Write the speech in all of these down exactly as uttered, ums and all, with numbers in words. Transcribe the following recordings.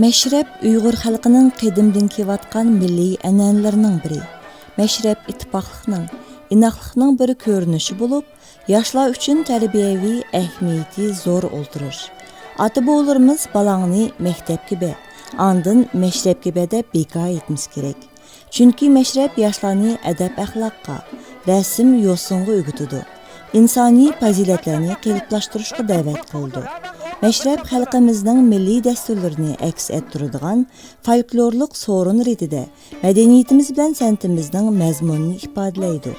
مەشرەپ ئۇيغۇر خەلقىنىڭ قەدىمدىن كېلىۋاتقان مىللىي ئەنئەنىلىرىنىڭ بىرى. مەشرەپ ئىتتىپاقلىقنىڭ، ئىناقلىقنىڭ بىر كۆرۈنۈشى بولۇپ، ياشلار ئۈچۈن تەربىيەۋى ئەھمىيىتى زور ئولتۇرۇش. ئاتا-بوۋىلىرىمىز «بالاڭنى مەكتەپكە بەر، ئاندىن مەشرەپكە بەر» دەپ بىكار ئېيتمىسا كېرەك. چۈنكى مەشرەپ ياشلارنى ئەدەپ-ئەخلاققا، رەسىم-يوسۇنغا ئۆگىتىدۇ، ئىنسانىي پەزىلەتلەرنى قېلىپلاشتۇرۇشقا دەۋەت قىلىدۇ. مەشرەپ خەلقىمىزنىڭ مىللىي دەستۇرلىرىنى ئەكس ئەتتۈرىدىغان فولكلورلۇق سورۇن رېتىدە مەدەنىيىتىمىز بىلەن سەنئىتىمىزنىڭ مەزمۇنىنى ئىپادىلەيدۇ.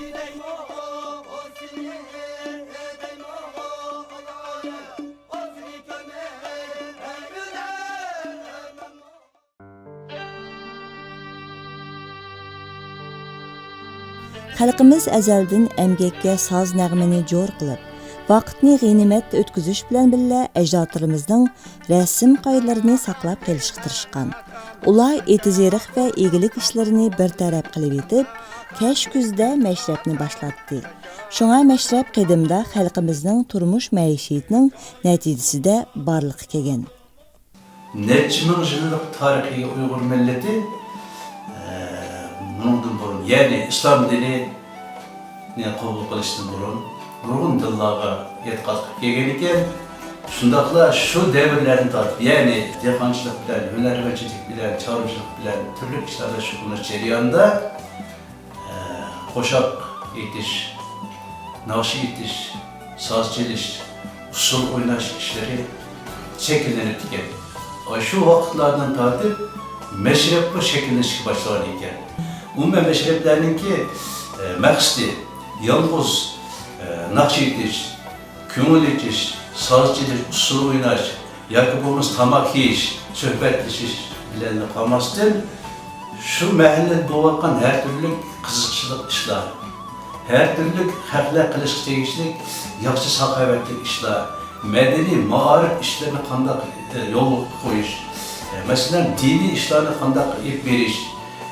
خەلقىمىز ئەزەلدىن ئەمگەككە ساز نەغمىنى جور قىلىپ، ۋاقىتنى غەنىيمەت ئۆتكۈزۈش بىلەن بىللە ئەجدادلىرىمىزنىڭ رەسىم قائىدىلىرىنى ساقلاپ قېلىشقا تىرىشقان. ئۇلار ئېتىز-ئېرىق ۋە ئىگىلىك ئىشلىرىنى بىر تەرەپ قىلىۋېتىپ، كەچ-كۈزدە مەشرەپنى باشلاتتى. شۇڭا مەشرەپ قەدىمدە خەلقىمىزنىڭ تۇرمۇش مەئىشىيىتىنىڭ نەتىجىسىدە بارلىققا كەلگەن. نەچچە مىڭ يىللىق تارىخىي ئۇيغۇر مىللىتى، ئە، بۇنىڭدىن بۇرۇن، يەنى ئىسلام دىنىنى قوبۇل قىلىشتىن بۇرۇن نۇرغۇن دىنلارغا ئېتىقاد قىلىپ كەلگەن ئىكەن. شۇنداقلا شۇ دەۋرلەردىن تارتىپ، يەنى دېھقانچىلىق بىلەن، ھۈنەرۋەنچىلىك بىلەن، چارۋىچىلىق بىلەن تۈرلۈك ئىشلاردا شۇغۇللىنىش جەريانىدا، قوشاق ئېيتىش، ناخشا ئېيتىش، ساز چېلىش، ئۇسسۇل ئويناش ئىشلىرى شەكىللىنىپتىكەن. شۇ ۋاقىتلاردىن تارتىپ مەشرەپمۇ شەكىللىنىشكە باشلىغان ئىكەن. ئومۇمەن مەشرەپلەرنىڭكى، ئە، مەقسىتى يالغۇز، ئە، ناخشا ئېيتىش، كۆڭۈل ئېچىش، ساز چېلىش، ئۇسسۇل ئويناش ياكى بولمىسا تاماق يېيىش، سۆھبەتلىشىش بىلەنلا قالماستىن، شۇ مەھەللىدە بولۇۋاتقان ھەر تۈرلۈك قىزىقچىلىق ئىشلار، ھەر تۈرلۈك خەقلەر قىلىشقا تېگىشلىك ياخشى ساخاۋەتلىك ئىشلار، مەدەنىي مائارىپ ئىشلىرىنى قانداق، ئە، يولغا قويۇش، ئە، مەسىلەن، دىنىي ئىشلارنى قانداق ئېلىپ بېرىش،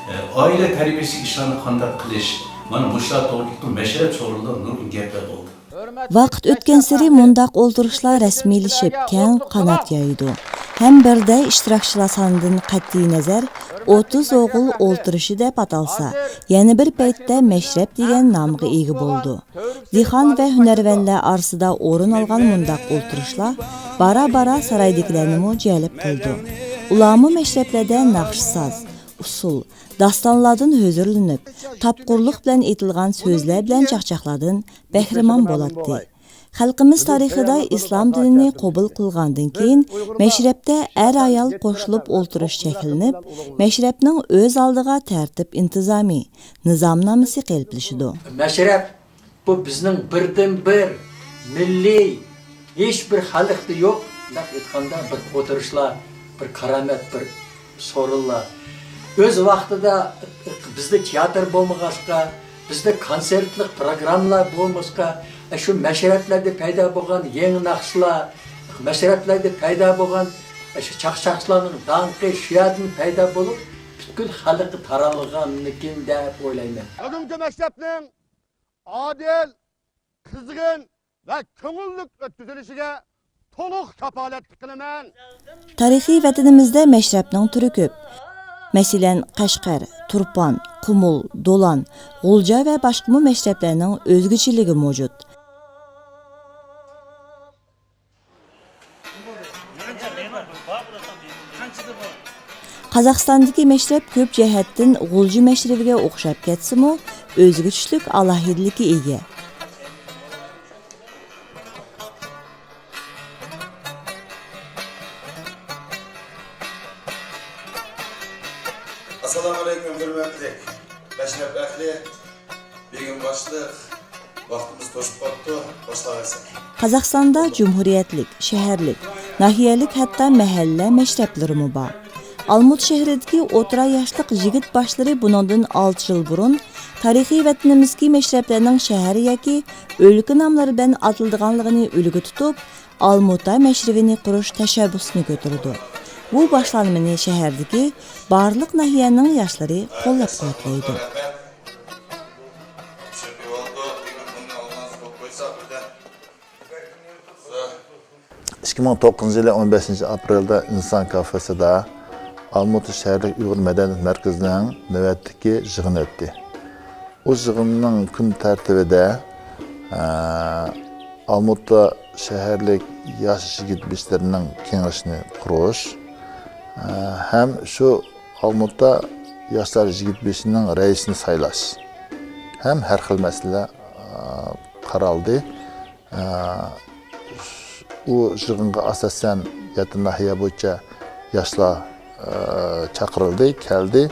ئە، ئائىلە تەربىيەسى ئىشلارنى قانداق قىلىش، مانا مۇشۇلار توغرىلىق مەشرەپ سورۇنىدا نۇرغۇن گەپلەر بولدى. ۋاقىت ئۆتكەنسېرى مۇنداق ئولتۇرۇشلار رەسمىيلىشىپ، كەڭ قانات يايىدۇ. ھەم بىردە ئىشتىراكچىلار سانىدىن قەتئىينەزەر، ئوتتۇز ئوغۇل ئولتۇرۇشى دەپ ئاتالسا، يەنە بىر پەيتتە مەشرەپ دېگەن نامغا ئىگە بولىدۇ. دېھقان ۋە ھۈنەرۋەنلەر ئارىسىدا ئورۇن ئالغان مۇنداق ئولتۇرۇشلار بارا-بارا سارايدىكىلەرنىمۇ جەلپ قىلىدۇ. ئۇلارمۇ مەشرەپلەردە ناخشا-ساز، ئۇسسۇل، داستانلاردىن ھۆزۈرلىنىپ، تاپقۇرلۇق بىلەن ئېيتىلغان سۆزلەر بىلەن چاقچاقلاردىن بەھرىمەن بولاتتى. خەلقىمىز تارىخىدا ئىسلام دىنىنى قوبۇل قىلغاندىن كېيىن، مەشرەپتە ئەر-ئايال قوشۇلۇپ ئولتۇرۇش چەكلىنىپ، مەشرەپنىڭ ئۆز ئالدىغا تەرتىپ-ئىنتىزامى، نىزامنامىسى قېلىپلىشىدۇ. مەشرەپ بۇ بىزنىڭ بىردىنبىر مىللىي، ھېچبىر خەلقتە يوق، مۇنداق ئېيتقاندا، بىر ئولتۇرۇشلار، بىر كارامەت، بىر سورۇنلار. ئۆز ۋاقتىدا بىزدە تىياتىر بولمىغاچقا، بىزدە كونسېرتلىق پروگراممىلار بولمىغاچقا، شۇ مەشرەپلەردە پەيدا بولغان يېڭى ناخشىلار، مەشرەپلەردە پەيدا بولغان شۇ چاقچاقچىلارنىڭ داڭقى شۇ يەردىن پەيدا بولۇپ، پۈتكۈل خەلققە تارالغانمىكىن دەپ ئويلايمەن. بۈگۈنكى مەشرەپنىڭ ئادىل، قىزغىن ۋە كۆڭۈللۈك ئۆتكۈزۈلۈشىگە تولۇق كاپالەتلىك قىلىمەن. تارىخىي ۋەتىنىمىزدە مەشرەپنىڭ تۈرى كۆپ. مەسىلەن، قەشقەر، تۇرپان، قۇمۇل، دولان، غۇلجا ۋە باشقىمۇ مەشرەپلەرنىڭ ئۆزگىچىلىكى مەۋجۇت. قازاقىستاندىكى مەشرەپ كۆپ جەھەتتىن غۇلجا مەشرىۋىگە ئوخشاپ كەتسىمۇ، ئۆزگىچىلىك ئالاھىدىلىككە ئىگە. ئەسسالامۇئەلەيكۇم، ھۆرمەتلىك مەشرەپ ئەھلى، بېگىم باشلىق، ۋاقتىمىز توشۇپ قاپتۇ، باشلاۋەرسەك. قازاقىستاندا جۇمھۇرىيەتلىك، شەھەرلىك، ناھىيەلىك، ھەتتا مەھەللە مەشرەپلىرىمۇ بار. ئالمۇتا شەھىرىدىكى ئوتتۇرا ياشلىق يىگىت باشلىرى بۇنىڭدىن ئالتە يىل بۇرۇن تارىخىي ۋەتىنىمىزدىكى مەشرەپلەرنىڭ شەھەر ياكى ئۆلكە ناملىرى بىلەن ئاتىلىدىغانلىقىنى ئۈلگە تۇتۇپ، ئالمۇتا مەشرىۋىنى قۇرۇش تەشەببۇسىنى كۆتۈرىدۇ. بۇ باشلانمىنى شەھەردىكى بارلىق ناھىيەنىڭ ياشلىرى قوللاپ-قۇۋۋەتلەيدۇ. ئىككى مىڭ توققۇزىنچى يىلى ئون بەشىنچى ئاپرېلدا ئىنسان كافېسىدا ئالمۇتا شەھەرلىك ئۇيغۇر مەدەنىيەت مەركىزىنىڭ نۆۋەتتىكى يىغىنى ئۆتتى. ئۇ يىغىننىڭ كۈن تەرتىبىدە، ئە، ئالمۇتا شەھەرلىك ياش يىگىت بېشلىرىنىڭ كېڭىشىنى قۇرۇش، ئە، ھەم شۇ ئالمۇتا ياشلار يىگىت بېشىنىڭ رەئىسىنى سايلاش ھەم ھەر خىل مەسىلىلەر، ئە، قارالدى. ئە، ئۇ يىغىنغا ئاساسەن يەتتە ناھىيە بويىچە ياشلار، ئە، چاقىرىلدى، كەلدى.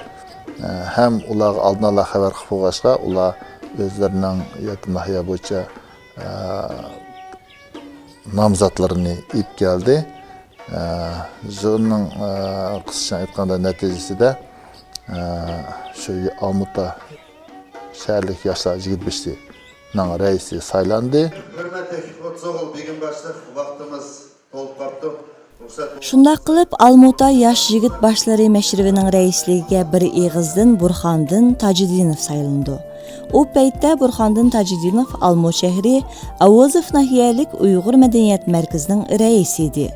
ئە، ھەم ئۇلارغا ئالدىن ئالا خەۋەر قىلىپ بولغاچقا، ئۇلار ئۆزلىرىنىڭ يەتتە ناھىيە بويىچە، ئە، نامزاتلىرىنى ئېلىپ كەلدى. ئە، يىغىننىڭ، ئە، قىسقىچە ئېيتقاندا نەتىجىسىدە، ئە، شۇ ئالمۇتا شەھەرلىك ياشلار يىگىت بېشى نىڭ رەئىسى سايلاندى. ھۆرمەتلىك ئوتتۇز ئوغۇل بېگىم باشلىق، ۋاقتىمىز تولۇپ قاپتۇ. رۇخسەت بولسا. شۇنداق قىلىپ، ئالمۇتا ياش يىگىت باشلىرى مەشرىۋىنىڭ رەئىسلىكىگە بىر ئېغىزدىن بۇرخاندىن تاجىدىنوف سايلىنىدۇ. ئۇ پەيتتە بۇرخاندىن تاجىدىنوف ئالمۇتا شەھىرى ئاۋۇزوف ناھىيەلىك ئۇيغۇر مەدەنىيەت مەركىزىنىڭ رەئىسى ئىدى.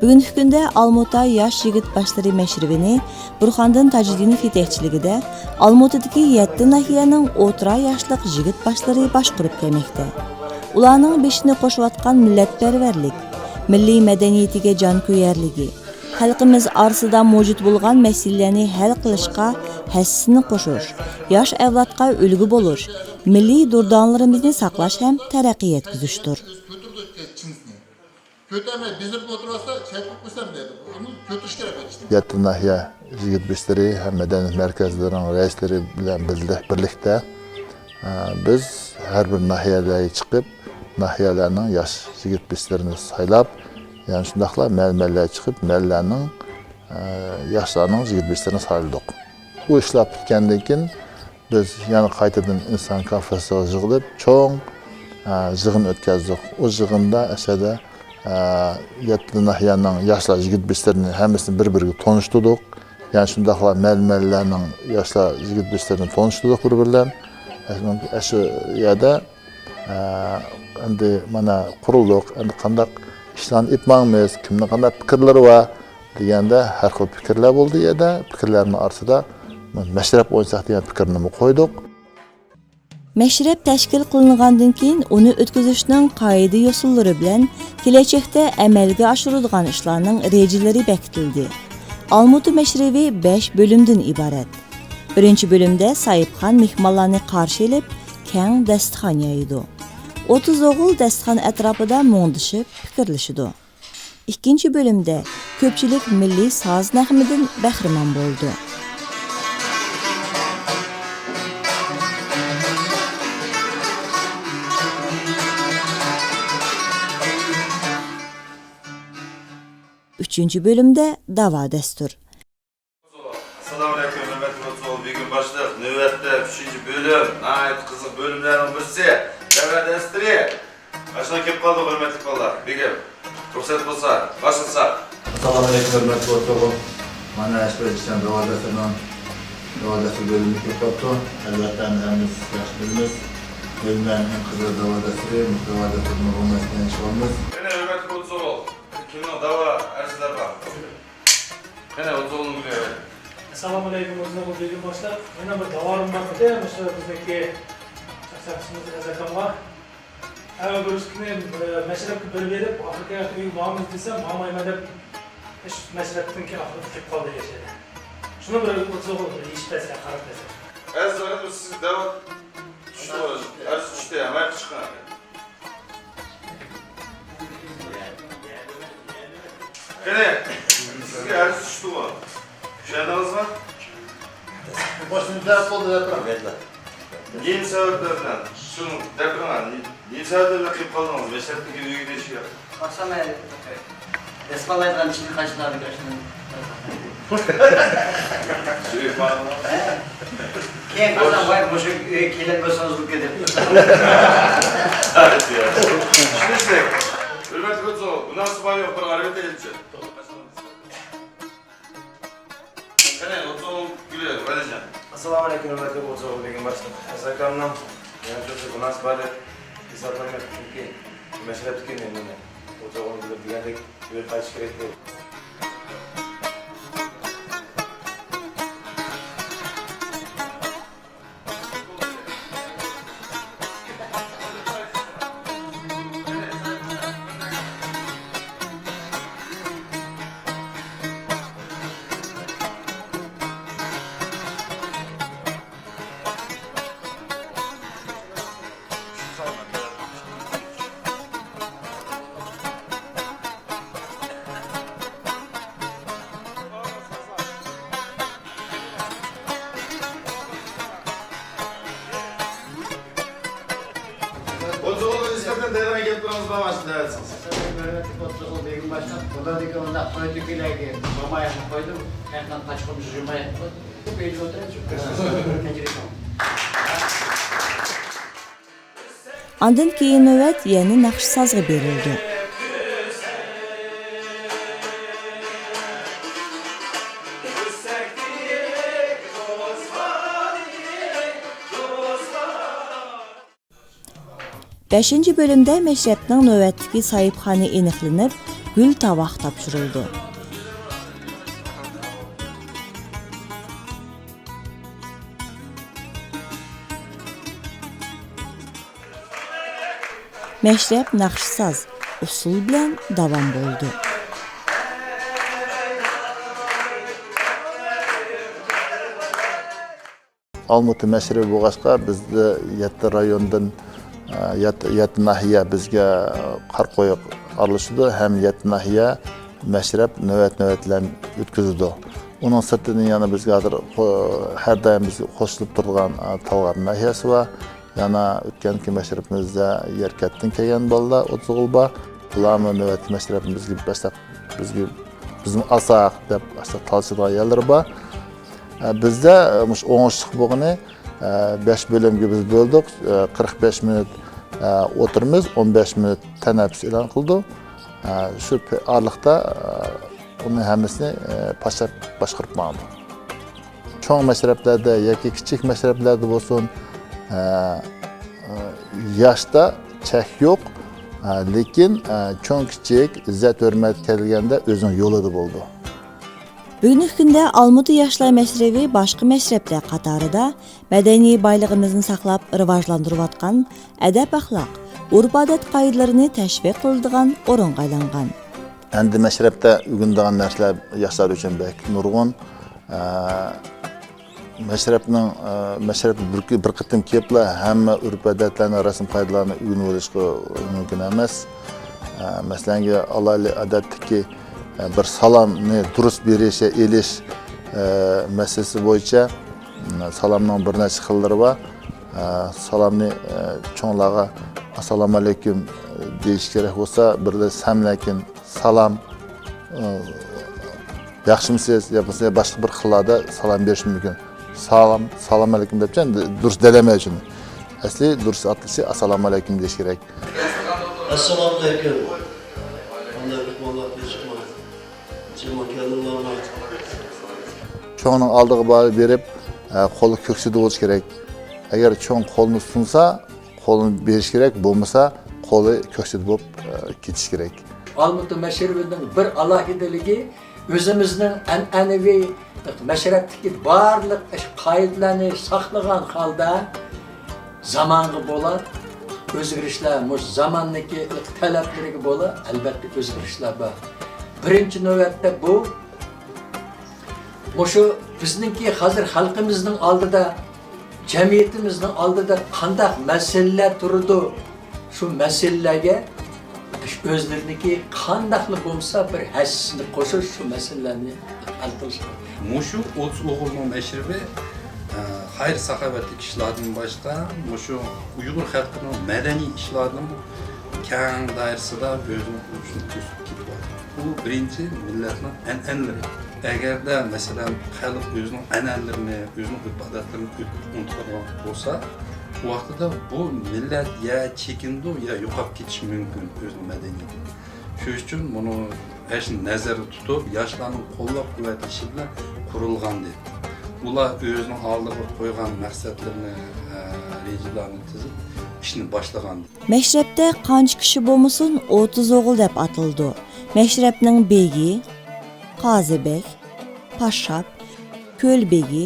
بۈگۈنكى كۈندە ئالمۇتا ياش يىگىت باشلىرى مەشرىۋىنى بۇرخاندىن تاجىدىنوف يېتەكچىلىكىدە ئالمۇتىدىكى يەتتە ناھىيەنىڭ ئوتتۇرا ياشلىق يىگىت باشلىرى باشقۇرۇپ كەلمەكتە. ئۇلارنىڭ بېشىنى قوشۇۋاتقان مىللەتپەرۋەرلىك، مىللىي مەدەنىيىتىگە جانكۆيەرلىكى، خەلقىمىز ئارىسىدا مەۋجۇت بولغان مەسىلىلەرنى ھەل قىلىشقا ھەسسىسىنى قوشۇش، ياش ئەۋلادقا ئۈلگە بولۇش، مىللىي دۇردانىلىرىمىزنى ساقلاش ھەم تەرەققىي يەتكۈزۈشتۇر. كۆتۈرمەي بېزىرىپ ئولتۇرۇۋاتسا، چەتكە قويسام دەيدۇ. ئۇنى كۆتۈرۈش كېرەك ئىشتە. يەتتە ناھىيە يىگىت بېشلىرى ھەم مەدەنىيەت مەركەزلىرىنىڭ رەئىسلىرى بىلەن بىللە-، بىرلىكتە، ئە، بىز ھەر بىر ناھىيەلەرگە چىقىپ، ناھىيەلەرنىڭ ياش يىگىت بېشلىرىنى سايلاپ، يەنە شۇنداقلا مەللە-مەللە چىقىپ، مەللەنىڭ، ئە، ياشلارنىڭ يىگىت بېشلىرىنى سايلىدۇق. ئۇ ئىشلار پۈتكەندىن كېيىن، بىز يەنە قايتىدىن ئىنسان كافېسىغا يىغىلىپ، چوڭ، ئە، يىغىن ئۆتكۈزدۇق. ئۇ يىغىندا ئەسلىدە، ئە، يەتتە ناھىيەنىڭ ياشلار يىگىت بېشلىرىنى ھەممىسىنى بىر-بىرىگە تونۇشتۇردۇق. يەنە شۇنداقلا مەللە-مەللىلەرنىڭ ياشلار يىگىت بېشلىرىنى تونۇشتۇردۇق بىر-بىرلەپ. ئەشۇ يەردە ئە، ئەمدى مانا قۇرۇلدۇق، ئەمدى قانداق ئىشلارنى ئېلىپ ماڭىمىز، كىمنىڭ قانداق پىكىرلىرى بار دېگەندە، ھەر خىل پىكىرلەر بولدى يەردە. پىكىرلەرنىڭ ئارىسىدا مەشرەپ ئوينىساق دېگەن پىكىرنىمۇ قويدۇق. مەشرەپ تەشكىل قىلىنغاندىن كېيىن، ئۇنى ئۆتكۈزۈشنىڭ قائىدە-يوسۇنلىرى بىلەن كېلەچەكتە ئەمەلگە ئاشۇرىدىغان ئىشلارنىڭ رېجىلىرى بېكىتىلدى. ئالمۇتا مەشرىۋى بەش بۆلۈمدىن ئىبارەت. بىرىنچى بۆلۈمدە ساھىبخان مېھمانلارنى قارشى ئېلىپ، كەڭ دەستىخان يايىدۇ. ئوتتۇز ئوغۇل دەستىخان ئەتراپىدا مۇڭدىشىپ پىكىرلىشىدۇ. ئىككىنچى بۆلۈمدە كۆپچىلىك مىللىي ساز نەغمىدىن بەھرىمەن بولىدۇ. ئۈچىنچى بۆلۈمدە داۋا دەستۇر. ئەسسالامۇئەلەيكۇم، ھۆرمەتلىك ئوتتۇز ئوغۇل بېگىم باشلىق. نۆۋەتتە ئۈچىنچى بۆلۈم، ناھايىتى قىزىق بۆلۈملەرنىڭ بىرسى، دەۋا دەستۇرى. ئاشۇنداق كېلىپ قالدۇق، ھۆرمەتلىك بالىلار. بېگىم، رۇخسەت بولسا، باشلىساق. ئەسسالامۇئەلەيكۇم، ھۆرمەتلىك ئوتتۇز ئوغۇل. مانا ئەشبەر ئىشلار داۋا دەستۇرىنىڭ، داۋا دەستۇر بۆلۈمى كېلىپ قاپتۇ. ئەلۋەتتە، ھەممىمىز ياخشى بىلىمىز. بۆلۈملەرنىڭ ئەڭ قىزىق داۋا دەستۇرى، مۇشۇ داۋا دەستۇرىنى ئوڭلاشتىن ئىش ئالىمىز. قېنى، ھۆرمەتلىك ئوتتۇز ئوغۇل، كىمنىڭ داۋا ئەرزلىرى بار؟ قېنى، ئوتتۇز ئوغۇلنىڭ گۈلى. ئەسسالامۇئەلەيكۇم، ئۆزىڭىز بۈگۈن باشلاپ، يەنە بىر داۋامى بار ئىدى، مۇشۇ بىزنىڭكى چاقچاقچىمىز ئەزەكامغا. ھەر بىر كۈنى، ئە، مەشرەپكە بېرىپ بېرىپ، ئاخىرقى ھەپتە ئۆيگە بارىمىز دېسەم، بارمايمەن دەپ، ئىش مەشرەپتىن كېيىن ئاخىرىدا كېلىپ قالدى يەشەدە. شۇنى بىر ئوتتۇز بىر يېشىپ بەرسە، قاراپ بەرسە. ئەزىز ئاغىنىم، سىزگە دەۋات چۈشتى، ئەرز چۈشتى، ھەممە چىققان. قېنى، سىزگە ئەرز چۈشتىغۇ؟ چۈشەندىڭىزمۇ؟ باشنى دەپ بولدى، دەپ تۇرۇڭ. نېمە سەۋەبلەر بىلەن؟ شۇنى دەپ بېرىڭ، نېمە سەۋەبلەر بىلەن قېلىپ قالدىڭىز؟ مەشرەپتىكى ئۆيگە دېيىشكە. قارىسام، دەسماللايدىغان چىن قاچىلارنى كۆرسىمەن. كېيىن قارىسام، ۋاي، مۇشۇ ئۆيگە كېلەلمىسىڭىز بولۇپ كېتىپتۇ. چۈشىنىشلىك. ھۆرمەتلىك ئوتزو، مۇناسىۋەت يوق، بىر ئارىۋېتەيلىچۇ. قېنى، ئوتزو گۈلى، ۋەلىجان. ئەسسالامۇئەلەيكۇم، ھۆرمەتلىك ئوتزو بېگىم باشلىق. ئەزەكامنىڭ يەنە شۇ مۇناسىۋەت ھېسابلىنىپ، چۈنكى مەشرەپتىكى نېمىنى، ئوتزوغۇم بىلىپ دېگەندەك، ئۆيگە قايتىش كېرەك دەيدۇ. ئوتزوغۇلغا نىسبەتەن دەيدىغان گەپلىرىڭىز بارمۇ، ئاشۇ دەۋەتسىڭىز. ھۆرمەتلىك ئوتزوغۇل بېگىم باشلىق، بۇلاردىكى ئۇنداق توي تۆكۈلەرگە بولماياقنى قويدۇم. ھەقنىڭ قاچقۇم جۇجۇماياقنى قويدۇم. ئۆيدە ئولتۇرۇپ، تەجرىبە. ئاندىن كېيىن نۆۋەت يەنە ناخشا-سازغا بېرىلدى. بەشىنچى بۆلۈمدە مەشرەپنىڭ نۆۋەتتىكى ساھىبخانى ئېنىقلىنىپ، گۈل تاۋاق تاپشۇرۇلدى. مەشرەپ ناخشا-ساز، ئۇسسۇل بىلەن داۋام بولدى. ئالمۇتا مەشرىپى بولغاچقا، بىزدە يەتتە رايوندىن، ئە، يەتتە، يەتتە ناھىيە بىزگە قارا قويۇق ئارىلىشىدۇ ھەم يەتتە ناھىيە مەشرەپ نۆۋەت-نۆۋەت بىلەن ئۆتكۈزىدۇ. ئۇنىڭ سىرتىدىن يەنە بىزگە ھازىر خو-، ھەر دائىم بىزگە قوشۇلۇپ تۇرىدىغان، ئە، تالغار ناھىيەسى بار. يەنە ئۆتكەنكى مەشرىپىمىزدە يەركەنتتىن كەلگەن بالىلار ئوتتۇز بار. بۇلارمۇ نۆۋەتتىكى مەشرىپىمىزگە باشلاپ، بىزگە، بىزمۇ ئالساق دەپ، ئاشۇنداق تالىشىدىغان يەرلىرى بار. ئە، بىزدە، ئە، مۇشۇ ئوڭۇشلۇق بولغىنى، ئە، بەش بۆلۈمگە بىز بۆلدۇق. ئە، قىرىق بەش مىنۇت، ئە، ئولتۇرىمىز، ئون بەش مىنۇت تەنەپپۇس ئېلان قىلىدۇ. ئە، شۇ پە-، ئارىلىقتا، ئە، ئۇنى ھەممىسىنى، ئە، پاش-، باشقۇرۇپ ماڭىدۇ. چوڭ مەشرەپلەردە ياكى كىچىك مەشرەپلەردە بولسۇن، ئە، ئە، ياشتا چەك يوق، ئە، لېكىن، ئە، چوڭ-كىچىك، ئىززەت-ھۆرمەت كەلگەندە ئۆزىنىڭ يولىدا بولىدۇ. بۈگۈنكى كۈندە ئالمۇتا ياشلار مەشرىپى باشقا مەشرەپلەر قاتارىدا مەدەنىي بايلىقىمىزنى ساقلاپ راۋاجلاندۇرۇۋاتقان ئەدەپ-ئەخلاق، ئۆرپ-ئادەت قائىدىلىرىنى تەشۋىق قىلىدىغان ئورۇنغا ئايلانغان. ئەمدى مەشرەپتە ئۆگىنىدىغان نەرسىلەر ياشلار ئۈچۈن بەك نۇرغۇن. ئە، مەشرەپنىڭ، ئە، مەشرەپكە بىر، بىر قېتىم كېلىپلا ھەممە ئۆرپ-ئادەتلەرنى، رەسىم-قائىدىلەرنى ئۆگىنىۋېلىشقا مۇمكىن ئەمەس. ئە، مەسىلەن، ئالايلى، ئادەتتىكى، ئە، بىر سالامنى دۇرۇس بېرىش، ئېلىش، ئە، مەسىلىسى بويىچە، ئە، سالامنىڭ بىر نەچچە خىللىرى بار. ئە، سالامنى، ئە، چوڭلارغا «ئەسسالامۇئەلەيكۇم» دېيىش كېرەك بولسا، بىردە سەملەكىن سالام، ئە، ياخشىمۇسىز؟ يا بولمىسا باشقا بىر خىللاردا سالام بېرىش مۇمكىن. سالام، سالام ئەلەيكۇم دەپچە، ئەمدى دۇرۇس دەلەيمەن شۇنى. ئەسلى دۇرۇس ئاتىلىشى ئەسسالامۇ ئەلەيكۇم دېيىش كېرەك. ئەسسالامۇئەلەيكۇم. قانداق ئەھۋاللار، تىنچلىقمۇ؟ جىمما كەلدىڭلارمۇ؟ چوڭنىڭ ئالدىغا بار-، بېرىپ، ئە، قولى كۆكسىدە بولۇش كېرەك. ئەگەر چوڭ قولنى سۇنسا، قولنى بېرىش كېرەك، بولمىسا قولى كۆكسىدە بولۇپ، ئە، كېتىش كېرەك. ئالمۇتا مەشرىپىنىڭ بىر ئالاھىدىلىكى، ئۆزىمىزنىڭ ئەنئەنىۋى مەشرەپتىكى بارلىق قائىدىلەرنى ساقلىغان ھالدا زامانغا بولا ئۆزگىرىشلەر، مۇشۇ زاماننىڭكى تەلەپلىرىگە بولا ئەلۋەتتە ئۆزگىرىشلەر بار. بىرىنچى نۆۋەتتە بۇ، مۇشۇ بىزنىڭكى ھازىر خەلقىمىزنىڭ ئالدىدا، جەمئىيىتىمىزنىڭ ئالدىدا قانداق مەسىلىلەر تۇرىدۇ؟ شۇ مەسىلىلەرگە ئۆزلىرىنىڭكى قانداقلا بولمىسا بىر ھەسسىسىنى قوشۇپ، شۇ مەسىلىلەرنى ھەل قىلىش كېرەك. مۇشۇ ئوتتۇز ئوغۇلنىڭ مەشرىپى، ئە، خەير-ساخاۋەتلىك ئىشلاردىن باشقا، مۇشۇ ئۇيغۇر خەلقىنىڭ مەدەنىي ئىشلارىنىمۇ كەڭ دائىرىسىدا ئۆزىنىڭ ئۇلىشىنى كۆرسىتىپ كېلىۋاتىدۇ. بۇ بىرىنچى مىللەتنىڭ ئەنئەنىلىرى. ئەگەردە، مەسىلەن، خەلق ئۆزىنىڭ ئەنئەنىلىرىنى، ئۆزىنىڭ ئۆرپ-ئادەتلىرىنى ئۆتۈپ ئۇنتۇلغان بولسا، ئۇ ۋاقتىدا بۇ مىللەت يا چېكىنىدۇ، يا يوقاپ كېتىشى مۇمكىن ئۆزىنىڭ مەدەنىيىتى. شۇ ئۈچۈن مۇنۇ ھەر ئىشنى نەزەردە تۇتۇپ، ياشلارنىڭ قوللاپ-قۇۋۋەتلىشى بىلەن قۇرۇلغانىدى. ئۇلار ئۆزىنىڭ ئالدىغا قويغان مەقسەتلىرىنى، ئە، رېجىلارنى تۈزۈپ، ئىشنى باشلىغانىدى. مەشرەپتە قانچە كىشى بولمىسۇن، ئوتتۇز ئوغۇل دەپ ئاتىلىدۇ. مەشرەپنىڭ بېگى، قازى بەگ، پاششاپ، كۆل بېگى،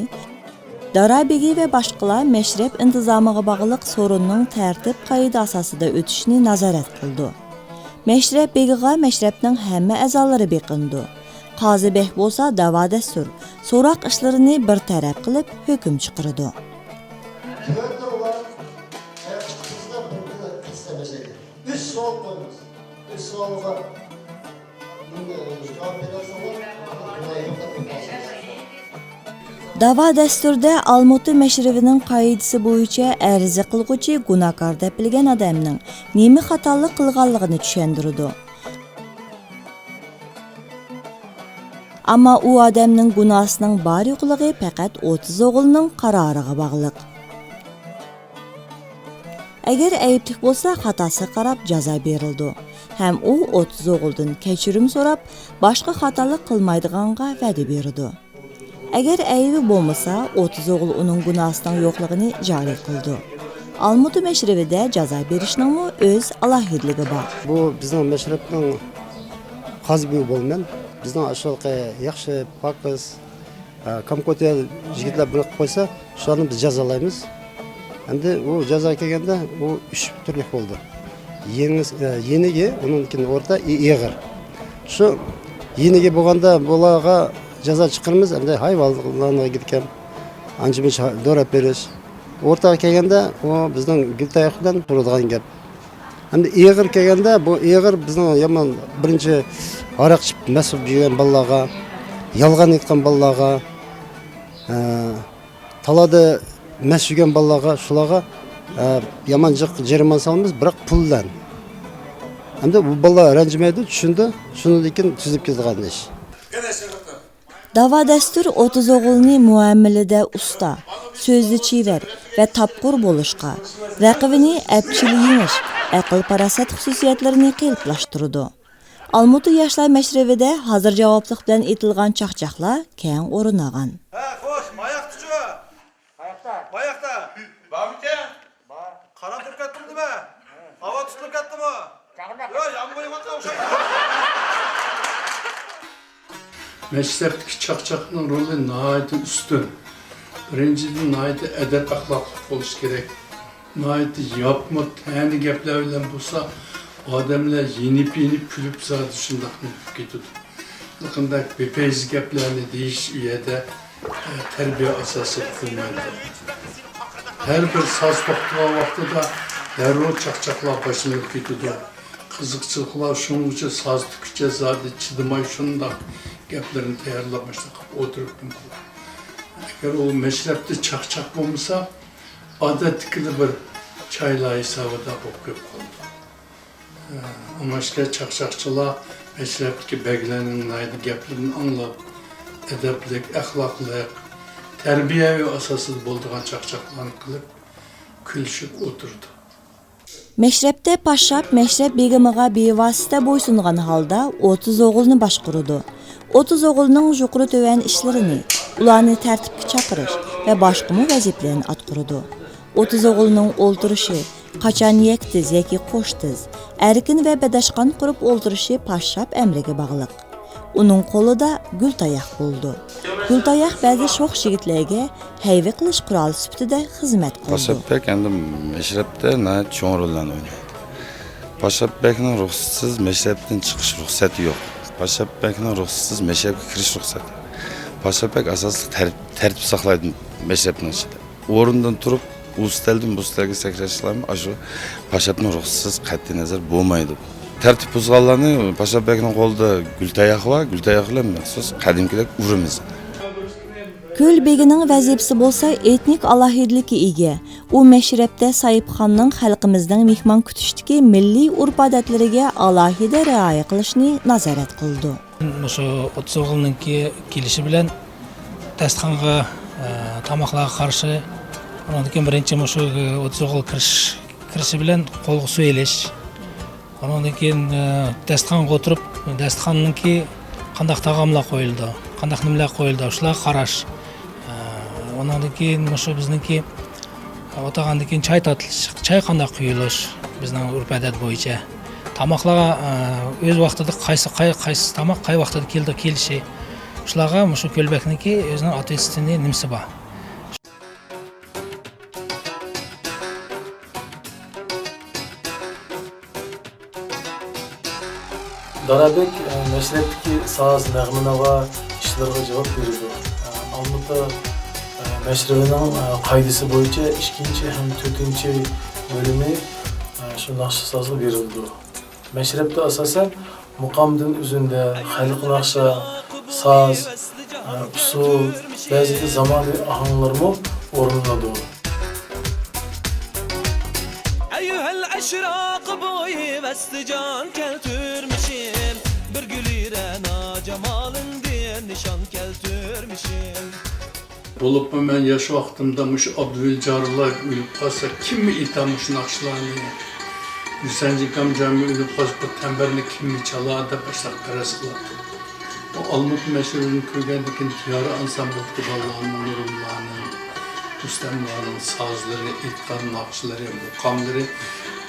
دارا بېگى ۋە باشقىلار مەشرەپ ئىنتىزامىغا باغلىق سورۇننىڭ تەرتىپ-قائىدە ئاساسىدا ئۆتۈشىنى نازارەت قىلىدۇ. مەشرەپ بېگىغا مەشرەپنىڭ ھەممە ئەزالىرى بېقىنىدۇ. قازى بەگ بولسا داۋا-دەستۇر، سوراق ئىشلىرىنى بىر تەرەپ قىلىپ، ھۆكۈم چىقىرىدۇ. تۆتى ئۇلار ئاياغ چىقىشىمىزدا بىر كۈن كەتسە مەسىلە. ئۈچ سوئال قويىمىز. ئۈچ سوئالغا مۇنداق جاۋاب بېرەلىسەڭلار، بۇلار يوق دەپ قويماسلىق. داۋا دەستۇردا ئالمۇتا مەشرىۋىنىڭ قائىدىسى بويىچە ئەرز قىلغۇچى گۇناھكار دەپ بىلگەن ئادەمنىڭ نېمە خاتالىق قىلغانلىقىنى چۈشەندۈرىدۇ. ئەمما ئۇ ئادەمنىڭ گۇناھىسىنىڭ بار-يوقلۇقى پەقەت ئوتتۇز ئوغۇلنىڭ قارارىغا باغلىق. ئەگەر ئەيىبلىك بولسا، خاتاسىغا قاراپ جازا بېرىلىدۇ ھەم ئۇ ئوتتۇز ئوغۇلدىن كەچۈرۈم سوراپ، باشقا خاتالىق قىلمايدىغانغا ۋەدە بېرىدۇ. ئەگەر ئەيىبى بولمىسا، ئوتتۇز ئوغۇل ئۇنىڭ گۇناھىسىنىڭ يوقلۇقىنى جارى قىلىدۇ. ئالمۇتا مەشرىۋىدە جازا بېرىشنىڭمۇ ئۆز ئالاھىدىلىكى بار. بۇ بىزنىڭ مەشرەپنىڭ قازى بېگى بولىمەن. بىزنىڭ ئاشۇ ياخشى، پاكىز، ئە، كامكوتيا يىگىتلەر بىر قىلىپ قويسا، شۇلارنى بىز جازالايمىز. ئەمدى ئۇ جازا كەلگەندە، ئۇ ئۈچ تۈرلۈك بولىدۇ. يېڭى، ئە، يېنىكى، ئۇنىڭدىن كېيىن ئورتا، ئې-، ئېغىر. شۇ يېنىكى بولغاندا بۇلارغا جازا چىقىرىمىز، ئەمدى ھايۋانلارنىڭ گىدىكەم، ئانچە-مۇنچە دوراپ بېرىش. ئورتاغا كەلگەندە، ئۇ بىزنىڭ گۈل تاياق بىلەن تۇرىدىغان گەپ. ئەمدى ئېغىر كەلگەندە، بۇ ئېغىر بىزنىڭ يامان، بىرىنچى، ھاراق ئىچىپ مەست بولۇپ يۈرگەن بالىلارغا، يالغان ئېيتقان بالىلارغا، ئە، تالادا مەست يۈرگەن بالىلارغا، شۇلارغا، ئە، يامان جىق جەرىمانە سالىمىز، بىراق پۇل بىلەن. ئەمدى بۇ بالىلار رەنجىمەيدۇ، چۈشىنىدۇ، شۇنىڭدىن كېيىن تۈزۈلۈپ كېتىدىغان ئىش. داۋا دەستۇر ئوتتۇز ئوغۇلنى مۇئامىلىدە ئۇستا، سۆزدە چېۋەر ۋە تاپقۇر بولۇشقا، رەقىبىنى ئەپچىل يېڭىش، ئەقىل-پاراسەت خۇسۇسىيەتلىرىنى قېلىپلاشتۇرىدۇ. ئالمۇتا ياشلار مەشرىۋىدە ھازىر جاۋابلىق بىلەن ئېيتىلغان چاقچاقلار كەڭ ئورۇن ئالغان. ھە، خوش، ماياقتىچۇ؟ ماياقتا. ماياقتا. بارمىكەن؟ بار. قارا تۇرۇپ كەتتىمۇ نېمە؟ ھاۋا تۇتۇلۇپ كەتتىمۇ؟ چاغناق. يا، يامغۇر يېغىۋاتقان ئوخشايدۇ. مەشرەپتىكى چاقچاقنىڭ رولى ناھايىتى ئۈستۈن. بىرىنچىدىن، ناھايىتى ئەدەپ-ئەخلاقلىق بولۇش كېرەك. ناھايىتى ياپما، تەنە گەپلەر بىلەن بولسا، ئادەملەر يېنىپ-يېنىپ كۈلۈپ، زادى شۇنداقلا ئۆتۈپ كېتىدۇ. ھېلىقىنداق بىپەيز گەپلەرنى دېيىش ئۇ يەردە، ئە، تەربىيە ئاساسىغا قويمايدۇ. ھەر بىر ساز توختىغان ۋاقتىدا دەررۇ چاقچاقلار باشلىنىپ كېتىدۇ. قىزىقچىلىقلار شۇنىڭغىچە ساز تۈگىگىچە زادى چىدىماي شۇنداق گەپلىرىنى تەييارلاپ مۇشۇنداق قىلىپ ئولتۇرۇپ نېمە قىلىدۇ. ئەگەر ئۇ مەشرەپتە چاقچاق بولمىسا، ئادەتتىكىلا بىر چايلار ھېسابىدا بولۇپ قېلىپ قالىدۇ. ئۇنىڭ ئۈستىگە چاقچاقچىلار مەشرەپتىكى بەگلەرنىڭ ناھايىتى گەپلىرىنى ئاڭلاپ، ئەدەپلىك، ئەخلاقلىق، تەربىيەۋى ئاساسىدا بولىدىغان چاقچاقلارنى قىلىپ، كۈلۈشۈپ ئولتۇرىدۇ. مەشرەپتە پاششاپ مەشرەپ بېگىمىغا بىۋاسىتە بويسۇنغان ھالدا ئوتتۇز ئوغۇلنى باشقۇرىدۇ. ئوتتۇز ئوغۇلنىڭ يۇقىرى تۆۋەن ئىشلىرىنى، ئۇلارنى تەرتىپكە چاقىرىش ۋە باشقىمۇ ۋەزىپىلەرنى ئاتقۇرىدۇ. ئوتتۇز ئوغۇلنىڭ ئولتۇرۇشى، قاچان يەكتىز ياكى قوشتىز، ئەركىن ۋە بەدەشقان قۇرۇپ ئولتۇرۇشى پاششاپ ئەمرىگە باغلىق. ئۇنىڭ قولىدا گۈل تاياق بولىدۇ. گۈل تاياق بەزى شوخ يىگىتلەرگە ھەيۋە قىلىش قورالى سۈپىتىدە خىزمەت قىلىدۇ. پاششاپ بەگ ئەمدى مەشرەپتە ناھايىتى چوڭ روللارنى ئوينايدۇ. پاششاپ بەگنىڭ رۇخسىتىسىز مەشرەپتىن چىقىش رۇخسەتى يوق. پاششاپ بەگنىڭ رۇخسىتىسىز مەشرەپكە كىرىش رۇخسەتى. پاششاپ بەگ ئاساسلىق تەر-، تەرتىپ ساقلايدۇ مەشرەپنىڭ ئىچىدە. ئورنىدىن تۇرۇپ، ئۇ ئۈستەلدىن بۇ ئۈستەلگە سەكرەشلەرمۇ ئاشۇ پاششاپنىڭ رۇخسىتىسىز قەتئىينەزەر بولمايدۇ. تەرتىپ بۇزغانلارنى، پاششاپ بەگنىڭ قولىدا گۈل تاياقى بار، گۈل تاياقى بىلەن مەخسۇس قەدىمكىدەك ئۇرىمىز. كۆل بېگىنىڭ ۋەزىپىسى بولسا ئېتنىك ئالاھىدىلىككە ئىگە. ئۇ مەشرەپتە ساھىبخاننىڭ خەلقىمىزنىڭ مېھمان كۈتۈشتىكى مىللىي ئۆرپ-ئادەتلىرىگە ئالاھىدە رىئايە قىلىشنى نازارەت قىلىدۇ. مۇشۇ ئوتتۇز ئوغۇلنىڭكى كېلىشى بىلەن داستىخانغا، ئە، تاماقلارغا قارىشى، ئۇنىڭدىن كېيىن بىرىنچى مۇشۇ، ئە، ئوتتۇز ئوغۇل كىرىش-، كىرىشى بىلەن قولغا سۇ ئېلىش، ئۇنىڭدىن كېيىن، ئە، داستىخانغا ئولتۇرۇپ، داستىخاننىڭكى قانداق تائاملار قويۇلىدۇ، قانداق نېمىلەر قويۇلىدۇ، شۇلارغا قاراش. ئە، ئۇنىڭدىن كېيىن مۇشۇ بىزنىڭكى ئولتۇرغاندىن كېيىن چاي تارتىلىش، چاي قانداق قۇيۇلۇش، بىزنىڭ ئۆرپ-ئادەت بويىچە. تاماقلارغا، ئە، ئۆز ۋاقتىدا قايسى، قاي-، قايسى تاماق قاي ۋاقتىدا كېلىدۇ، كېلىشى. شۇلارغا مۇشۇ كۆل بەگنىڭكى ئۆزىنىڭ ئاتۋېتستۋېننىي نېمىسى بار. دارابەگ، ئە، مەشرەپتىكى ساز، نەغمە-ناۋا ئىشلىرىغا جاۋاب بېرىدۇ. ئە، ئالمۇتا، ئە، مەشرىۋىنىڭ، ئە، قائىدىسى بويىچە ئىككىنچى ھەم تۆتىنچى بۆلۈمى، ئە، شۇ ناخشا-سازغا بېرىلىدۇ. مەشرەپتە ئاساسەن مۇقامدىن ئۈزۈندە، خەلق ناخشا، ساز، ئە، ئۇسسۇل، بەزىدە زامانىۋى ئاھاڭلارمۇ ئورۇنلىنىدۇ. ئەييۇھەل ئەشراق بويى ۋەسلىجان كەلتۈرمىشىم، بىر گۈلى رەنا جامالىڭدىن نىشان كەلتۈرمىشىم. بولۇپمۇ مەن ياش ۋاقتىمدا مۇشۇ ئابدۇۋەلى جارلار ئۆلۈپ قالسا، كىم ئېيتا مۇشۇ ناخشىلارنى؟ ھۈسەنجان ئاكام جانمۇ ئۆلۈپ قالسا، بۇ تەمبۇرنى كىم چالا دەپ ئاشۇنداق پەرەز قىلاتتۇق. بۇ ئالمۇتا مەشرىۋىنى كۆرگەندىن كېيىن، تىيارە ئانسامبىلدىكى بالىلارنىڭ، نۇرۇملارنىڭ، رۇستەملارنىڭ سازلىرى، ئېيتقان ناخشىلىرى، مۇقاملىرى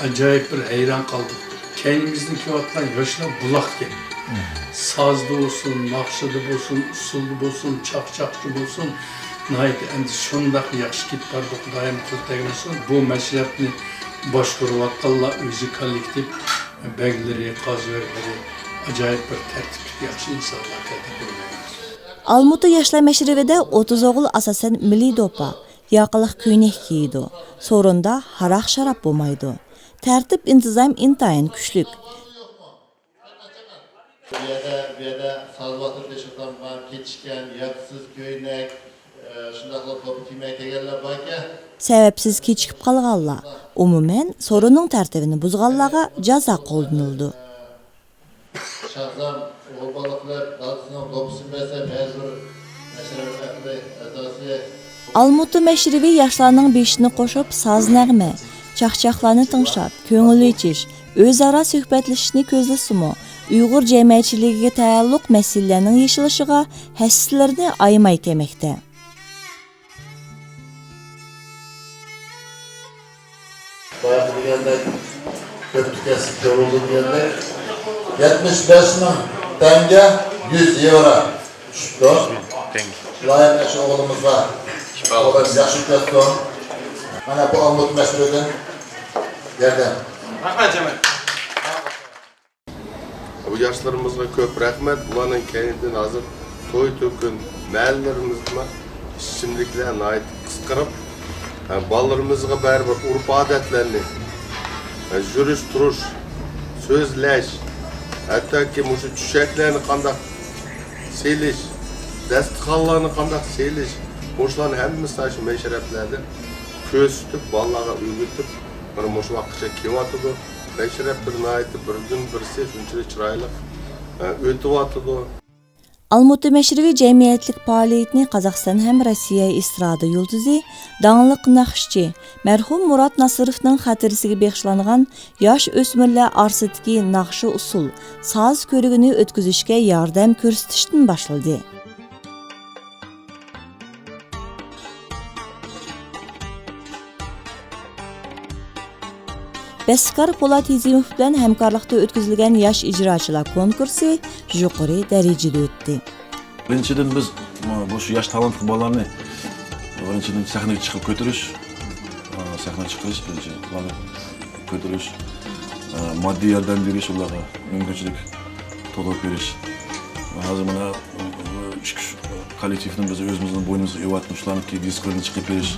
ئاجايىپ بىر ھەيران قالدۇق. كەينىمىزدىن كېلىۋاتقان ياشلار بۇلاقتەك. سازدا بولسۇن، ناخشىدا بولسۇن، ئۇسسۇلدا بولسۇن، چاقچاقتا بولسۇن، ناھايىتى ئەمدى شۇنداق ياخشى كېتىپ بارىدۇ، خۇدايىم قول تەگمىسۇن. بۇ مەشرەپنى باشقۇرۇۋاتقانلار، ئۆزى كوللېكتىپ، بەگلىرى، قازى بەگلىرى ئاجايىپ بىر تەرتىپلىك، ياخشى ئىنسانلاركەن دەپ ئويلايمەن. ئالمۇتا ياشلار مەشرىۋىدە ئوتتۇز ئوغۇل ئاساسەن مىللىي دوپپا، ياقىلىق كۆينەك كىيىدۇ. سورۇندا ھاراق-شاراب بولمايدۇ. تەرتىپ-ئىنتىزام ئىنتايىن كۈچلۈك. بۇ يەردە، بۇ يەردە ساز ۋاقتىدا ئىشلىتىدىغان كېچىككەن، ياكىسىز كۆينەك، ئە، شۇنداقلا دوپپا كىيمەي كەلگەنلەر باركەن. سەۋەبسىز كېچىكىپ قالغانلار، ئومۇمەن، سورۇننىڭ تەرتىپىنى بۇزغانلارغا جازا قوللىنىلىدۇ. شاھزام ئوبدانلىق قىلىپ، دادىسىنىڭ دوپپىسىنى بەرسە، بەزى بىر مەشرەپ ئەھلى ئەزاسى. ئالمۇتا مەشرىۋى ياشلارنىڭ بېشىنى قوشۇپ، ساز-نەغمە، چاقچاقلارنى تىڭشاپ، كۆڭۈل ئېچىش، ئۆزئارا سۆھبەتلىشىشنى كۆزلىسىمۇ، ئۇيغۇر جەمئىيەتچىلىكىگە تەئەللۇق مەسىلىلەرنىڭ يېشىلىشىغا ھەسسىلىرىنى ئايىماي كەلمەكتە. بايىقى دېگەندەك، كۆپتە كەسىپ كۆرۈلدى دېگەندەك، يەتمىش بەش مىڭ تەڭگە، يۈز يېۋرو چۈشۈپتۇ. لايىق ئاشۇ ئوغلىمىزغا ئوغلىمىز ياخشى ئۆتسۇن. مانا بۇ ئالمۇتا مەشرىۋىدىن ياردەم. رەھمەت، جامائەت. بۇ ياشلىرىمىزغا كۆپ رەھمەت. بۇلارنىڭ كەينىدىن ھازىر توي-تۆكۈن، مەھەللىلىرىمىزدىمۇ ئىچىملىكلەر ناھايىتى قىسقىرىپ، ھە، بالىلىرىمىزغا بەرىبىر ئۆرپ-ئادەتلەرنى، ھە، يۈرۈش-تۇرۇش، سۆزلەش، ھەتتاكى مۇشۇ چۆچەكلەرنى قانداق سېلىش، دەستىخانلارنى قانداق سېلىش، مۇشۇلارنى ھەممىسىنى ئاشۇ مەشرەپلەردە كۆرسىتىپ، بالىلارغا ئۆگىتىپ، مانا مۇشۇ ۋاقىتقىچە كېلىۋاتىدۇ. مەشرەپ بىر ناھايىتى بىردىن بىرسى شۇنچىلىك چىرايلىق، ئە، ئۆتۈۋاتىدۇ. ئالمۇتا مەشرىۋى جەمئىيەتلىك پائالىيىتىنى قازاقىستان ھەم روسىيە ئېسترادا يۇلتۇزى، داڭلىق ناخشىچى، مەرھۇم مۇرات ناسىروفنىڭ خاتىرىسىگە بېغىشلانغان ياش ئۆسمۈرلەر ئارىسىدىكى ناخشا-ئۇسسۇل، ساز كۆرگىنى ئۆتكۈزۈشكە ياردەم كۆرسىتىشتىن باشلىدى. بەستىكار پولات ھېزىموف بىلەن ھەمكارلىقتا ئۆتكۈزۈلگەن ياش ئىجراچىلار كونكۇرسى يۇقىرى دەرىجىدە ئۆتتى. بىرىنچىدىن، بىز، ئە، بۇ شۇ ياش تالانتلىق بالىلارنى، بىرىنچىدىن، سەھنىگە چىقىپ كۆتۈرۈش، ئە، سەھنىگە چىقىرىش، بىرىنچى، ئۇلارنى كۆتۈرۈش، ئە، ماددىي ياردەم بېرىش، ئۇلارغا مۇمكىنچىلىك تولۇق بېرىش. ھازىر مانا، ئە، ئىككى، ئۈچ كوللېكتىپنى بىز ئۆزىمىزنىڭ بوينىمىزغا ئېلىۋاتىمىز، شۇلارنىڭكى دىسكىلىرىنى چىقىرىپ بېرىش.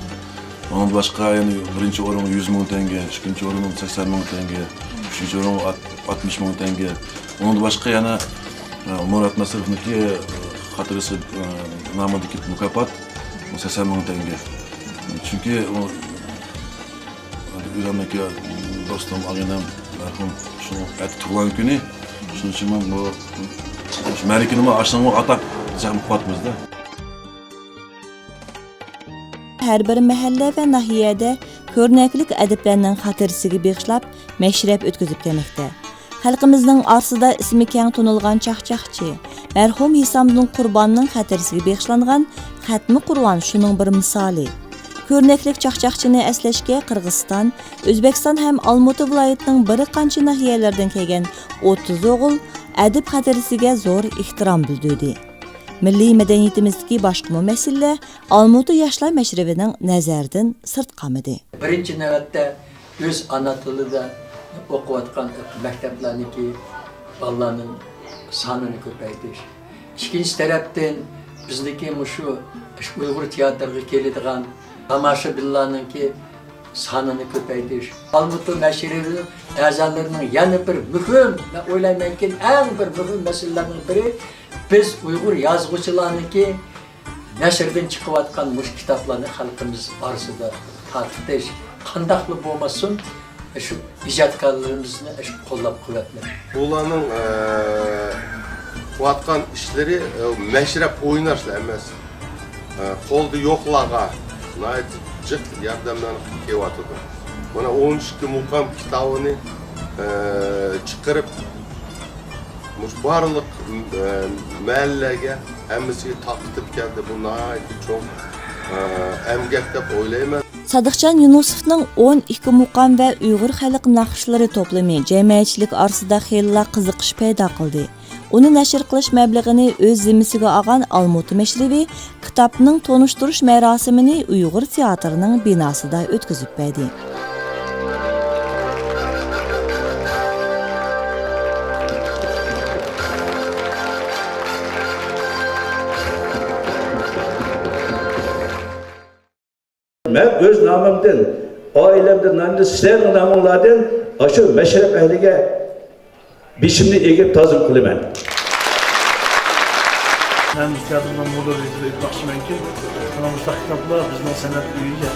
ئۇنىڭدىن باشقا يەنە بىرىنچى ئورۇنغا يۈز مىڭ تەڭگە، ئىككىنچى ئورۇنغا سەكسەن مىڭ تەڭگە، ئۈچىنچى ئورۇنغا ئات-، ئاتمىش مىڭ تەڭگە. ئۇنىڭدىن باشقا يەنە، ئە، مۇرات ناسىروفنىڭكى، ئە، خاتىرىسى، ئە، نامىدىكى مۇكاپات سەكسەن مىڭ تەڭگە. چۈنكى ئۇ، ئۆزۈمنىڭكى دوستۇم، ئاغىنەم مەرھۇم، شۇنىڭ ئەتە تۇغۇلغان كۈنى. شۇنىڭ ئۈچۈن مەن بۇ، شۇ مەرىكىنىمۇ ئاشۇنىڭغا ئاتاپ زەخمە قىلىۋاتىمىز-دە. ھەر بىر مەھەللە ۋە ناھىيەدە كۆرنەكلىك ئەدىبلەرنىڭ خاتىرىسىگە بېغىشلاپ مەشرەپ ئۆتكۈزۈپ كەلمەكتە. خەلقىمىزنىڭ ئارىسىدا ئىسمى كەڭ تونۇلغان چاقچاقچى، مەرھۇم ھېسامدىن قۇرباننىڭ خاتىرىسىگە بېغىشلانغان خەتمە قۇرئان شۇنىڭ بىر مىسالى. كۆرنەكلىك چاقچاقچىنى ئەسلەشكە قىرغىزىستان، ئۆزبېكىستان ھەم ئالمۇتا ۋىلايىتىنىڭ بىر قانچە ناھىيەلىرىدىن كەلگەن ئوتتۇز ئوغۇل ئەدىب خاتىرىسىگە زور ئېھتىرام بىلدۈردى. مىللىي مەدەنىيىتىمىزدىكى باشقىمۇ مەسىلىلەر ئالمۇتا ياشلار مەشرىپىنىڭ نەزەردىن سىرت قالمىدى. بىرىنچى نۆۋەتتە ئۆز ئانا تىلىدا ئوقۇۋاتقان مەكتەپلەرنىڭكى بالىلارنىڭ سانىنى كۆپەيتىش. ئىككىنچى تەرەپتىن، بىزنىڭكى مۇشۇ ئۇيغۇر تىياتىرىغا كېلىدىغان تاماشىبىنلارنىڭكى سانىنى كۆپەيتىش. ئالمۇتا مەشرىپىنىڭ ئەزالىرىنىڭ يەنە بىر مۇھىم، مەن ئويلايمەنكى، ئەڭ بىر مۇھىم مەسىلىلەرنىڭ بىرى، بىز ئۇيغۇر يازغۇچىلارنىڭكى نەشردىن چىقىۋاتقان مۇشۇ كىتابلارنى خەلقىمىز ئارىسىدا تارقىتىش، قانداقلا بولمىسۇن، شۇ ئىجادكارلىرىمىزنى شۇ قوللاپ قۇۋۋەتلەش. بۇلارنىڭ، ئە، قىلىۋاتقان ئىشلىرى، ئە، مەشرەپ ئويناشلا ئەمەس. ئە، قولدا يوقلارغا ناھايىتى جىق ياردەملەرنى قىلىپ كېلىۋاتىدۇ. مانا، ئون ئىككى مۇقام كىتابىنى، ئە، چىقىرىپ، مۇشۇ بارلىق، ئە، مەھەللىلەرگە ھەممىسىگە تارقىتىپ كەلدى. بۇ ناھايىتى چوڭ، ئە، ئەمگەك دەپ ئويلايمەن. سادىقجان يۇنۇسوفنىڭ ئون ئىككى مۇقام ۋە ئۇيغۇر خەلق ناخشىلىرى توپلىمى جەمئىيەتچىلىك ئارىسىدا خېلىلا قىزىقىش پەيدا قىلدى. ئۇنى نەشر قىلىش مەبلىغىنى ئۆز زىممىسىگە ئالغان ئالمۇتا مەشرىپى كىتابنىڭ تونۇشتۇرۇش مەراسىمىنى ئۇيغۇر تىياتىرىنىڭ بىناسىدا ئۆتكۈزۈپ بەردى. مەن ئۆز نامىمدىن، ئائىلەمدىن، نامىمدىن، سىلەرنىڭ نامىڭلاردىن ئاشۇ مەشرەپ ئەھلىگە بېشىمنى ئېگىپ تازىم قىلىمەن. مەن تىياتىرنىڭ مۇدىر رەئىسىگە ئېيتماقچىمەنكى، مانا مۇشۇنداق كىتابلار بىزنىڭ سەنئەت ئۆيىگە،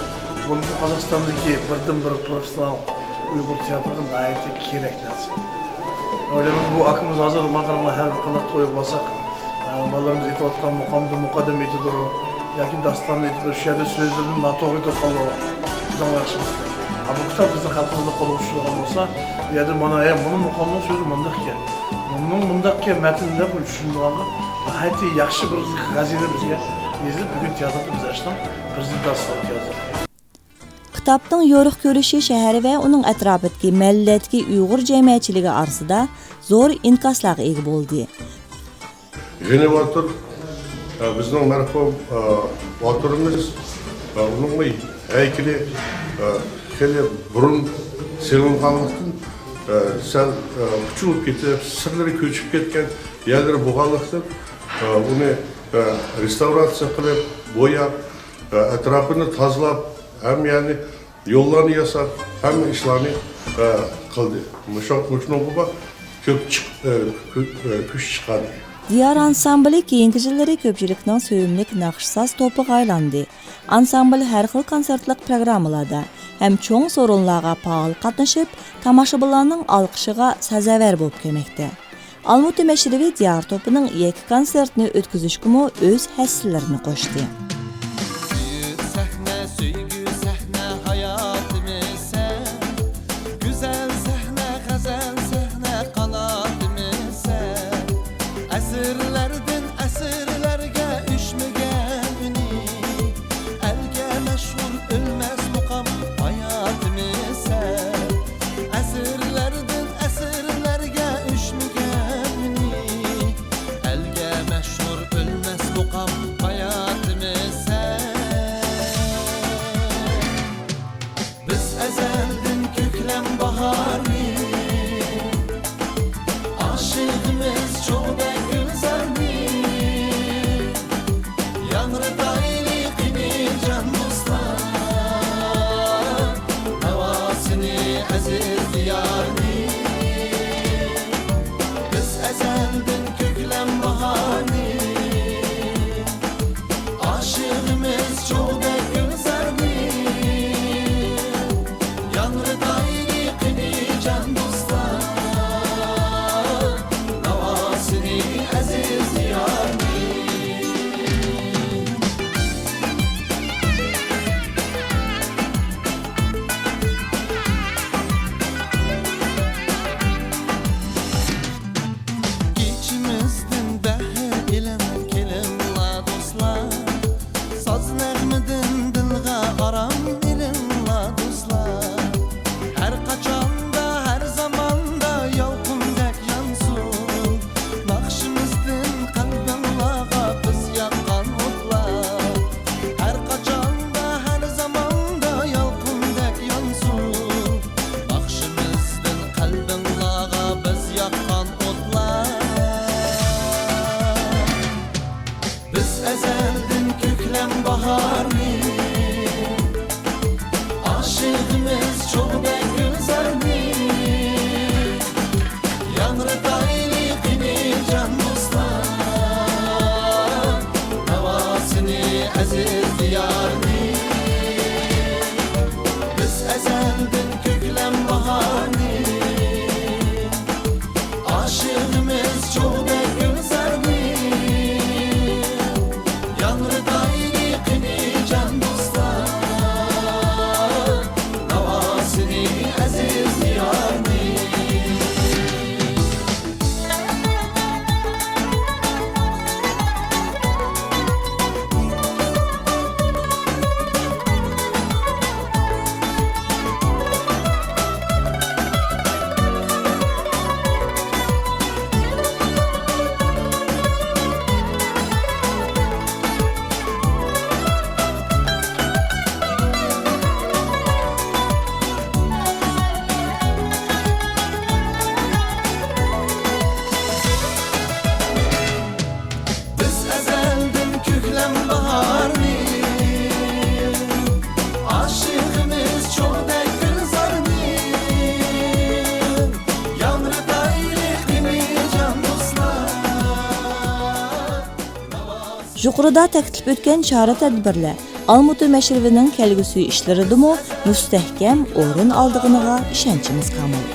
بولۇپمۇ قازاقىستاندىكى بىردىنبىر پروفېسسىونال ئۇيغۇر تىياتىرىغا ناھايىتى كېرەك نەرسە. ئويلايمەن، بۇ ئاكىمىز ھازىر ماڭا قاراڭلار، ھەر بىر قانداق تويغا بارساق، ئە، بالىلىرىمىز ئېيتىۋاتقان مۇقامدا مۇقەددىمە ئېيتىدۇ ياكى داستاننى ئېيتىدۇ، شۇ يەردە سۆزلىرىنى ناتوغرا ئېيتىپ قالىدۇ. بىزنىڭ ياخشى. ئە، بۇ كىتاب بىزنىڭ خەلقىمىزنىڭ قولىغا چۈشىدىغان بولسا، بۇ يەردە مانا، ھە، بۇنىڭ مۇقامنىڭ سۆزى مۇنداق ئىكەن، بۇنىڭ مۇنداق ئىكەن، مەتنى دەپ ئۇنى چۈشىنىدىغانغا ناھايىتى ياخشى بىر خەزىنە بىزگە يېزىلىپ، بۈگۈن تىياتىردا بىز ئاشۇنىڭ پرېزېنتاتسىيىسىنى ئۆتكۈزدۇق. كىتابنىڭ يورۇق كۆرۈشى شەھەر ۋە ئۇنىڭ ئەتراپىدىكى مەھەللىلەردىكى ئۇيغۇر جەمئىيەتچىلىكى ئارىسىدا زور ئىنكاسلارغا ئىگە بولدى. يېڭى باتۇر، ئە، بىزنىڭ مەرھۇم، ئە، باتۇرىمىز، ئە، ئۇنىڭمۇ ھەيكىلى، ئە، خېلى بۇرۇن سېلىنغانلىقتىن، ئە، سەل، ئە، پۇچۇلۇپ كېتىپ، سىرلىرى كۆچۈپ كەتكەن يەرلىرى بولغانلىقتىن، ئە، ئۇنى، ئە، رېستاۋراتسىيە قىلىپ، بوياپ، ئە، ئەتراپىنى تازىلاپ، ھەممە يەرنى يوللارنى ياساپ، ھەممە ئىشلارنى، ئە، قىلدى. مۇشۇ، مۇشۇنىڭغىمۇ كۆپ چىق-، ئە، كۈ-، ئە، كۈچ چىقاردى. دىيار ئانسامبىلى كېيىنكى يىللىرى كۆپچىلىكنىڭ سۆيۈملۈك ناخشىساز توپىغا ئايلاندى. ئانسامبىل ھەر خىل كونسېرتلىق پروگراممىلاردا ھەم چوڭ سورۇنلارغا پائال قاتنىشىپ، تاماشىبىنلارنىڭ ئالقىشىغا سازاۋەر بولۇپ كەلمەكتە. ئالمۇتا مەشرىپى دىيار توپىنىڭ يەككە كونسېرتىنى ئۆتكۈزۈشكىمۇ ئۆز ھەسسىلىرىنى قوشتى. سۆيۈك سەھنە، سۆيگۈ سەھنە، ھاياتىمىز سەن. گۈزەل سەھنە، غەزەل سەھنە، قاناتىمىز سەن. ئەسىرلەردىن ئەسىرلەرگە ئۆچمىگەن ئۈنى، ئەلگە مەشھۇر ئۆلمەس مۇقام، ھاياتىمىز سەن. چوغدەك گۈلزارنى ياڭرىتايلى قېنى جان دوستلار، ناۋاسىنى ئەزىز دىيارنى. بىز ئەزەلدىن كۆكلەم باھارنى، ئاشىقىمىز چوغدەك گۈلزارنى ياڭرىتايلى قېنى جان دوستلار، ناۋاسىنى ئەزىز دىيارنى. بىز ئەزەلدىن كۆكلەم باھارنى، ئاشىقىمىز چوغدەك گۈلزارنى ياڭرىتايلى قېنى جان دوستلار. يۇقىرىدا تەكىتلەپ ئۆتكەن چارە-تەدبىرلەر ئالمۇتا مەشرىۋىنىڭ كەلگۈسى ئىشلىرىدىمۇ مۇستەھكەم ئورۇن ئالىدىغىنىغا ئىشەنچىمىز كامىل.